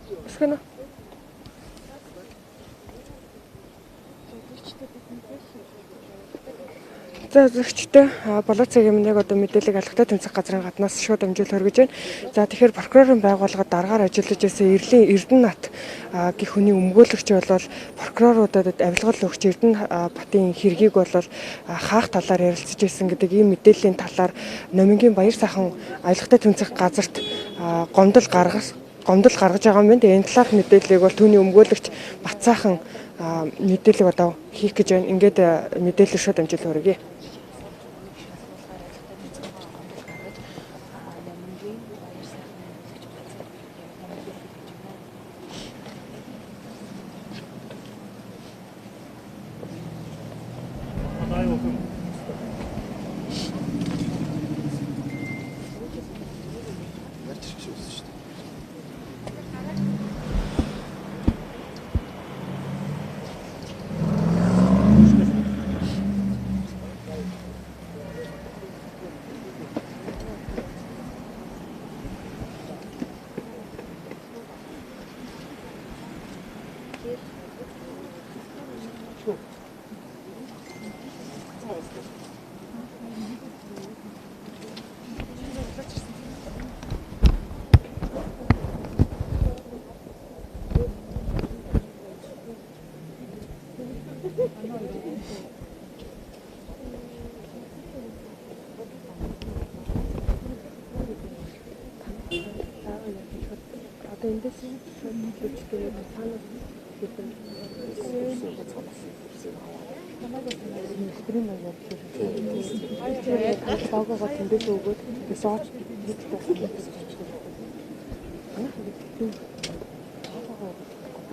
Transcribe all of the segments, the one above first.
Өсгөнө. За үзэгчтэй болоо цагийн минь яг одоо мэдээллийг алгатай тэмцэх газрын гаднаас шууд амжуул хөргөж байна. За тэгэхээр прокурорын байгууллагад дараагаар ажиллаж байсан Эрлийн Эрдэнэт гэх хүний өмгөөлөгч бол прокуроруудад авилгал өгч Эрдэнэ батын хэргийг бол хаах талаар ярилцаж байсан гэдэг ийм мэдээллийн талаар Номингийн Баяр сайхан авилгатай тэмцэх газарт гомдол гаргас гомдол гаргаж байгаа юм байна. Тэгээ энэ талаарх мэдээллийг бол түүний өмгөөлөгч Батсайхан мэдээллийг одоо хийх гэж байна. Ингээд мэдээлэл шууд амжил хүргэе. Ярьж ирэх шиг байсан шүү дээ. Одоо эндээс шууд төлөвчтэй цаанаас хэдэн стрим маягаар хийх. Логогоо тэндээс өгөөд сооч хийхдээ бас. Манайх ингээд логогоо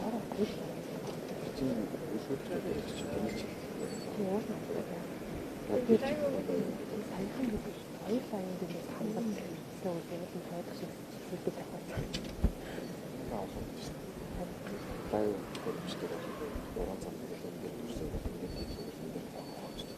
ороо Чинь шүүхтэй байж чинь тэнийч. Би саяхан бид хоёулаа юм дээр хандсан бол нь тойдох шиг зүйлийг тавьсан. Лайв хөрөмжтэй бол уран зам дээр ингээд дүрсээ бол ингээд хийх юм ингээд авах гэсэн.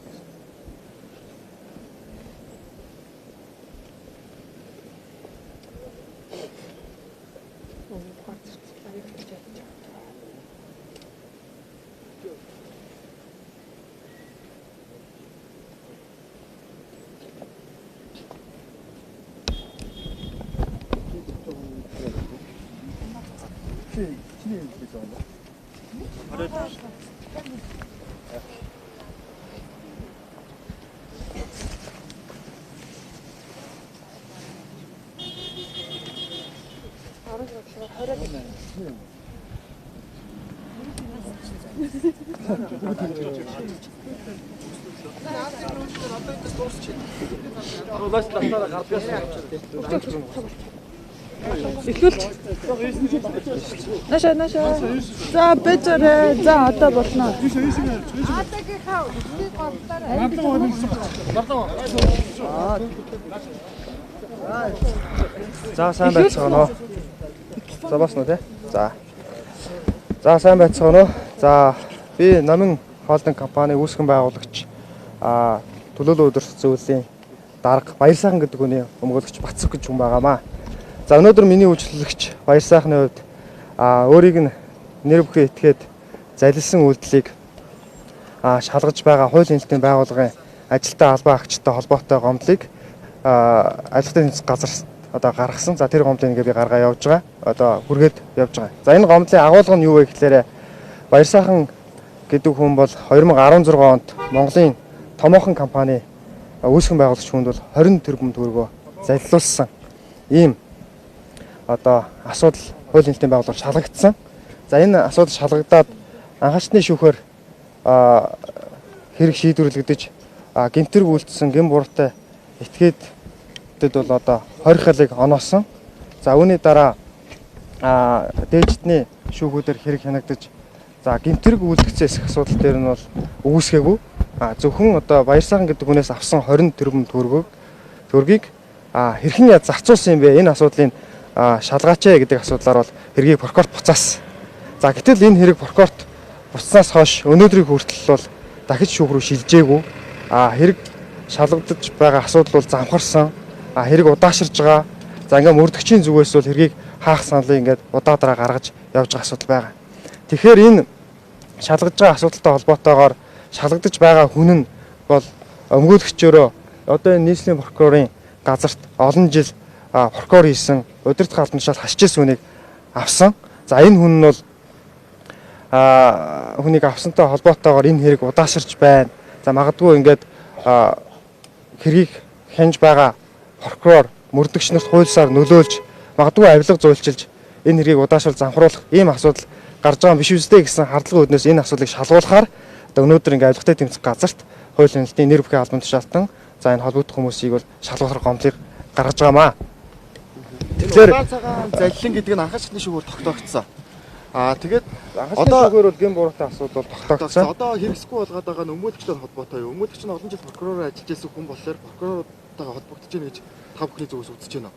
Эхлүүлж. Наша наша. За бэжэрэ. За одоо болно. За сайн байцгаана уу. За басна уу те? За. За сайн байцгаана уу. За би Номин холдинг компани үүсгэн байгуулагч төлөөлөл удирдах зөвлөлийн дарга Баярсайхан гэдэг хүний өмгөөлөгч Бацэг гэж хүн байгаамаа. За өнөөдөр миний үйлчлэгч Баярсайхны хувьд өөрийг нь нэр бүхий этгээд залилсан үйлдэлийг шалгаж байгаа хуулийн нийтийн байгууллагын ажилтан албан агчтай холбоотой гомдлыг ажилтны тэмцэх газар одоо гаргасан. За тэр гомдлыг ингээ би гаргаа явж байгаа. Одоо хүргээд явж байгаа. За энэ гомдлын агуулга нь юу вэ гэхлээрэ Баярсайхан гэдэг хүн бол 2016 онд Монголын томоохон компани үүсгэн байгуулагч хүнд бол 20 тэрбум төгрөгөө залилуулсан ийм одоо асуудал хуулийн нийтийн байгууллагаар шалгагдсан. За энэ асуудал шалгагдаад анхаачны шүүхээр хэрэг шийдвэрлэгдэж гэмтэрэг үйлдсэн гэм буруутай этгээдэд бол одоо 20 халыг оноосон. За үүний дараа дээждний шүүхүүдээр хэрэг хянагдаж за гэмтэрэг үйлдэгцэн эсэх асуудал дээр нь бол үүсгээгүй. Зөвхөн одоо Баярсайхан гэдэг хүнээс авсан 20 тэрбум төгрөгийг хэрхэн яаж зарцуулсан юм бэ? Энэ асуудлыг шалгаач ээ гэдэг асуудлаар бол хэргийг прокурорт буцаасан. За гэтэл энэ хэрэг прокурорт буцснаас хойш өнөөдрийг хүртэл бол дахиж шүүх рүү шилжээгүй. Хэрэг шалгагдаж байгаа асуудал бол замхарсан. Хэрэг удаашарж байгаа. За ингээ мөрдөгчийн зүгээс бол хэргийг хаах саналыг ингээд удаа дараа гаргаж явж байгаа асуудал байгаа. Тэгэхээр энэ шалгаж байгаа асуудалтай холбоотойгоор шалгагдаж байгаа хүн нь бол өмгөөлөгчөөрөө одоо энэ нийслэлийн прокурорын газарт олон жил прокурор хийсэн, удирдах албан тушаал хасч ирсэн хүнийг авсан. За энэ хүн нь бол хүнийг авсантай холбоотойгоор энэ хэрэг удаашарч байна. За магадгүй ингээд хэргийг хянж байгаа прокурор мөрдөгч нарт хуулисаар нөлөөлж магадгүй авилга зуйлчилж энэ хэргийг удаашрал замхруулах ийм асуудал гарч байгаа юм биш үстэй гэсэн хардлагын үүднээс энэ асуудлыг шалгуулахаар одоо өнөөдөр ингээд авилгатай тэмцэх газарт хууль хяналтын нэр бүхий албан тушаалтан за энэ холбогдох хүмүүсийг бол шалгуулахар гомдлыг гаргаж байгаамаа. Тэгэхээр цагаан заллин гэдэг нь анхаач шатны шүүгээр тогтоогдсон. Тэгээд одоо шүүгээр бол гэм буруутай асуудал бол тогтоогдсон. Одоо хэрэгсэхгүй болгоод байгаа нь өмгөөлөгчтэй холбоотой юу? Өмгөөлөгч нь олон жил прокуророор ажиллаж байсан хүн болохоор прокурортойгоо холбогдож байна гэж та бүхний зүгээс үзэж байна.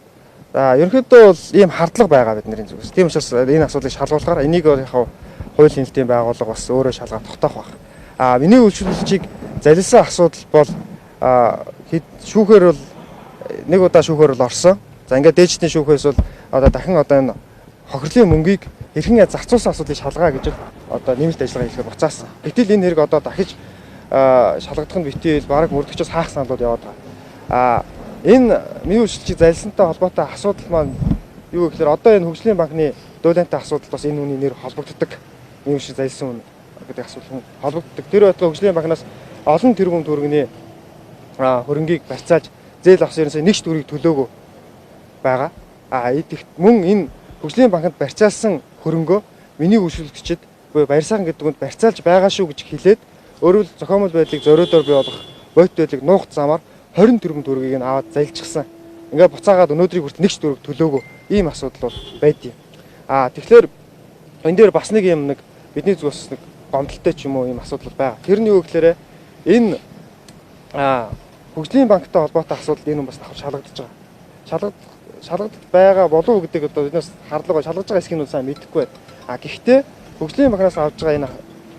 За ерөнхийдөө бол ийм хардлага байгаа бидний зүгээс. Тийм учраас энэ асуудлыг шалгуулахаар энийг бол яг хууль хяналтын байгууллага бас өөрөө шалгаад тогтоох байх. Миний үйлчлүүлэгчийг залилсан асуудал бол шүүхээр бол нэг удаа шүүхээр бол орсон. За ингээд дээжтний шүүхээс бол одоо дахин одоо энэ хохирлын мөнгийг хэрхэн зарцуулсан асуудлыг шалгаа гэж одоо нэмэлт ажиллагаа хийхээр буцаасан. Гэтэл энэ хэрэг одоо дахиж шалгадах нь битгий бараг мөрдөгчөөс хаах саналууд яваад байгаа. Энэ миний үйлчлэгчийг залилсантай холбоотой асуудал маань юу гэхээр одоо энэ хөгжлийн банкны дуулантай асуудал бас энэ хүний нэр холбогддог. Миний үйлчлэг залилсан хүн гэдэг асуудал холбогддог. Тэр байтугай хөгжлийн банкнаас олон тэрбум төгрөгийн хөрөнгийг барьцаалж зээл авсан ерөнхий нэг ч төгрөгийг төлөөгөө байгаа. Мөн энэ хөгжлийн банкнд барьцаалсан хөрөнгөө миний үйлчлэгчид буюу Баярсайхан гэдэг хүнд барьцаалж байгаа шүү гэж хэлээд өөрөөр зохиомол байдлыг зориудоор бий болгох бодит байдлыг нуух замаар 20 тэрбум төгрөгийг нь аваад залчихсан. Ингээд буцаагаад өнөөдрийг хүртэл нэг ч төгрөг төлөөгөө ийм асуудал бол байдیں۔ Тэгэхээр энэ дээр бас нэг юм нэг бидний зүгээс нэг гомдолтой ч юм уу ийм асуудал байгаа. Тэр нь юу гэхээр энэ хөгжлийн банктай холбоотой асуудал энэ хүн бас давхар шалгагдаж байгаа. Шалгагдаж байгаа болов уу гэдэг одоо биднээс хардлага шалгаж байгаа хэсгийг нь сайн мэдэхгүй байна. Гэхдээ хөгжлийн банкнаас авж байгаа энэ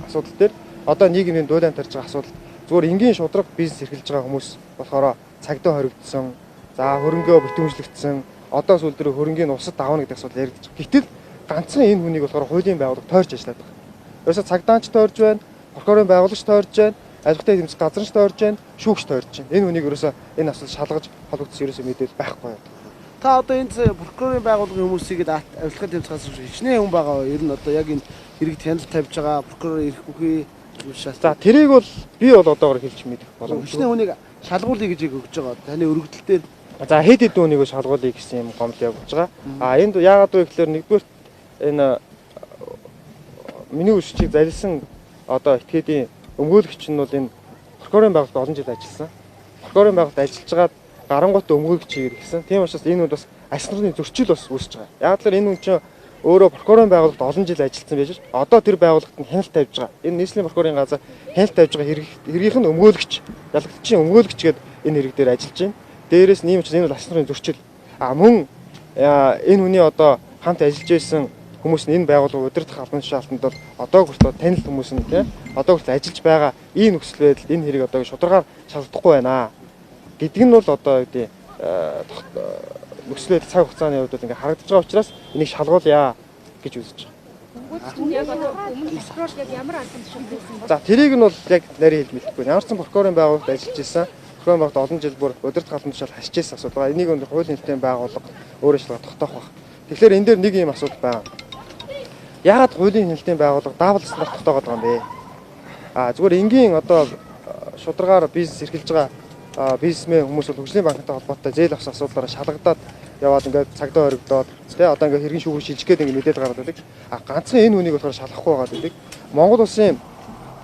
асуудал дээр одоо нийгмийн дуулаан тарж байгаа асуудал зүгээр энгийн шударга бизнес эрхэлж байгаа хүмүүс болохоор цагдаа хоригдсон, за хөрөнгөө битүүмжлэгдсэн, одоо сүүл дээр хөрөнгийн улсад давна гэдэг асуудал яригдаж байгаа. Гэтэл ганцхан энэ хүнийг болохоор хуулийн байгууллага тойрч ажиллаад байгаа. Ерөөсө цагдаач тойрж байна, прокурорын байгуулагч тойрж байна, авилгатай тэмцэх газарч тойрж байна, шүүгч тойрж байна. Энэ хүнийг ерөөсө энэ асуудал шалгаж холбогдсон ерөөсө мэдээлэл байхгүй байна. Та одоо энэ прокурорын байгууллагын хүмүүсийг авилгатай тэмцэх газар хичнээн хүн байгаа. Ер нь одоо яг энэ хэрэгт хяналт тавьж байгаа прокурор ирэх бүхий. За тэрийг бол би бол одоогор хэлж мэдэх боломжгүй. Хичнээн хүнийг шалгуулъя гэж өгч байгаа. Таны өргөдөл дээр за хэд хэдэн хүнийг шалгуулъя гэсэн юм гомдол явуулж байгаа. Энд яагаад вэ гэхээр нэгдүгээр энэ миний үйлчлэгчийг залилсан одоо этгээдийн өмгөөлөгч нь бол энэ прокурорын байгууллагад олон жил ажилласан. Прокурорын байгууллагад ажиллаж байгаад гарангуут өмгөөлөгч хийгээд ирсэн. Тийм учраас энэ үнд бас альс нарын зөрчил бас үүсэж байгаа. Яг л энэ хүн чинь өөрөө прокурорын байгууллагад олон жил ажилласан байж одоо тэр байгууллагад нь хяналт тавьж байгаа. Энэ нийслэлийн прокурорын газар хяналт тавьж байгаа хэргийнх нь өмгөөлөгч, ялгагчийн өмгөөлөгч гэдэг энэ хэрэг дээр ажиллаж байна. Дээрээс нь ийм учраас энэ бол альс нарын зөрчил. Мөн энэ хүний одоо хамт ажиллаж байсан хүмүүс нь энэ байгууллага удирдах албан тушаалтанд бол одоо хүртэл танил хүмүүс нь тийм одоо хүртэл ажиллаж байгаа ийм нөхцөл байдалд энэ хэрэг одоо шударгаар шалгахгүй байна гэдэг нь бол одоо юу гэдэг нөхцөл байдал цаг хугацааны хувьд бол ингээ харагдаж байгаа учраас энийг шалгуулъя гэж үзэж байгаа. Яг одоо өмнө прокурор яг ямар албан тушаал хийсэн бэ? За тэрийг нь бол яг нарийн хэлж мэдэхгүй. Ямар ч сан прокурорын байгууллагад ажиллаж исэн. Прокурорын байгууллагад олон жил бүр удирдах албан тушаал хасч исэн асуудал байгаа. Энийг өндөр хуулийн хяналтын байгууллага өөрөө шалгаад тогтоох байх. Тэгэхээр энэ дээр нэг юм асуудал байгаа. Яагаад хуулийн хяналтын байгууллага даавал стандарт тогтоогод байгаа юм бэ? Зүгээр энгийн одоо шударгаар бизнес эрхэлж байгаа бизнесмен хүмүүс бол хөгжлийн банктай холбоотой зээл авсан асуудлаараа шалгагдаад яваад ингээд цагдаа хоригдоод тий одоо ингээд хэргийн шүүхээр шилжих гээд ингээд мэдээлэл гаргаад байдаг. Ганцхан энэ хүнийг болохоор шалгахгүй байгаа гэдэг. Монгол улсын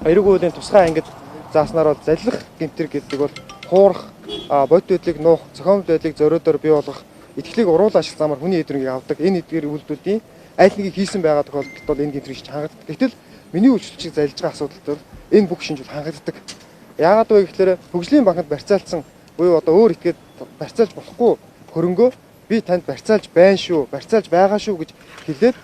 эрэг хуулийн тусгай ангид зааснаар бол залилах гэмтэр гэдэг бол хуурах, бодит байдлыг нуух, зохиомжтой байдлыг зориудоор бий болгох, итгэлийг уруулан ашиглах замаар хүний эд хөрөнгийг авдаг. Энэ эдгээр үйлдэлүүдийн аль нэгийг хийсэн байгаа тохиолдолд бол энэ гэмтрийг хангагддаг. Гэтэл миний үйлчлэгчийг залж байгаа асуудал дээр энэ бүх шинж бол хангагддаг. Яагаад вэ гэхээр хөгжлийн банкнд барьцаалсан буюу одоо өөр этгээд барьцаалж болохгүй хөрөнгөө би танд барьцаалж байна шүү, барьцаалж байгаа шүү гэж хэлээд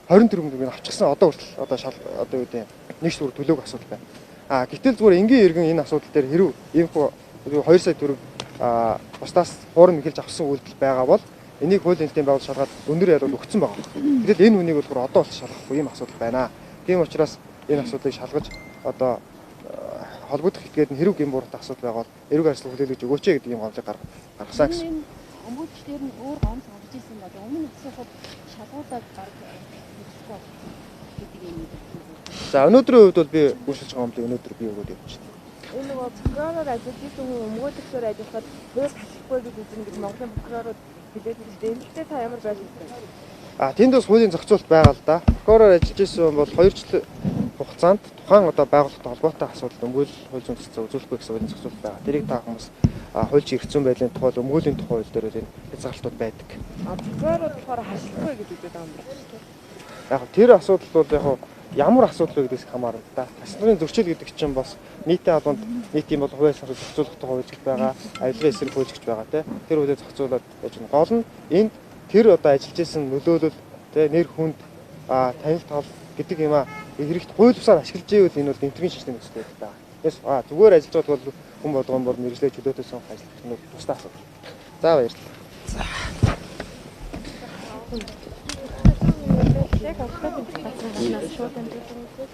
20 тэрбум төгрөгийг авчихсан. Одоо хүртэл одоо шал одоо юу гэдэг нэг шүр төлөөг асуудал байна. Гэтэл зүгээр энгийн иргэн энэ асуудал дээр хэрв иймхүү 2 сая төгрөг бусдаас хуурам эхэлж авсан үйлдэл байгаа бол Энийг хуулийн хэлтийн байгууллага шалгаад өндөр ялууд өгсөн байгаа. Гэтэл энэ хүнийг болохоор одоо бол шалгахгүй ийм асуудал байна. Тийм учраас энэ асуудлыг шалгаж одоо холбогдох этгээд нь хэрэг гэм бууртай асуудал байгаа бол эрүүг арслан хүлээлгэж өгөөч гэдэг ийм гомдлыг гаргасан гэсэн. Өмгөөлөгчдөр нь өөр гомс гаргаж ирсэн бол өмнө асуухад шалгуулаад баг хэрэггүй гэдэг юм. За өнөөдрийн хувьд бол би үйлчилж байгаа гомдлыг өнөөдөр би өгөөд явчихна. Энэ нөгөө прокуророор ажиллаж исэн хүн өмгөөлөгчөөр ажиллахад хууль хашихгүй гэж үзнэ гэж Монголын прокурорууд хэлээд байна. Энэ дээр та ямар байр суурьтай? А тэнд бас хуулийн зохицуулалт байгаа л да. Прокуророор ажиллаж исэн хүн бол 2 жил хугацаанд тухайн одоо байгууллагатай холбоотой асуудал өмгөөлөл хууль зүйн цэцэг үзүүлэхгүй гэсэн хуулийн зохицуулалт байгаа. Тэрийг та хүмүүс хуульч эрх зүйн байдлын тухай, өмгөөлийн тухай хууль дээр энэ хязгаарлалтууд байдаг. А прокурорууд болохоор хашлахгүй гэж үзээд байгаа юм байна. Яг тэр асуудал бол яг ямар асуудал вэ гэдгээс хамаарна л да. Тас нарын зөрчил гэдэг чинь бас нийтийн албанд нийтийн бол хувийн санхүү зохицуулах тухай хууль гэж байгаа, авилгын эсрэг хууль гэж байгаа тий. Тэр хуулийг зохицуулаад яаж байна. Гол нь энд тэр одоо ажиллаж исэн нөлөөлөл тий нэр хүнд танил тал гэдэг юм а хэрэгт хууль бусаар ашиглаж ивэл энэ бол гэмтэргийн шашны нөхцөл байдаг даа. Тэс зүгээр ажиллаж байгаа бол хүн болгон бол мэргэжлээ чөлөөтэй сонгох ажиллах нь тусдаа асуудал. За баярлалаа. За. Яг автобус газрын шууд амжилт.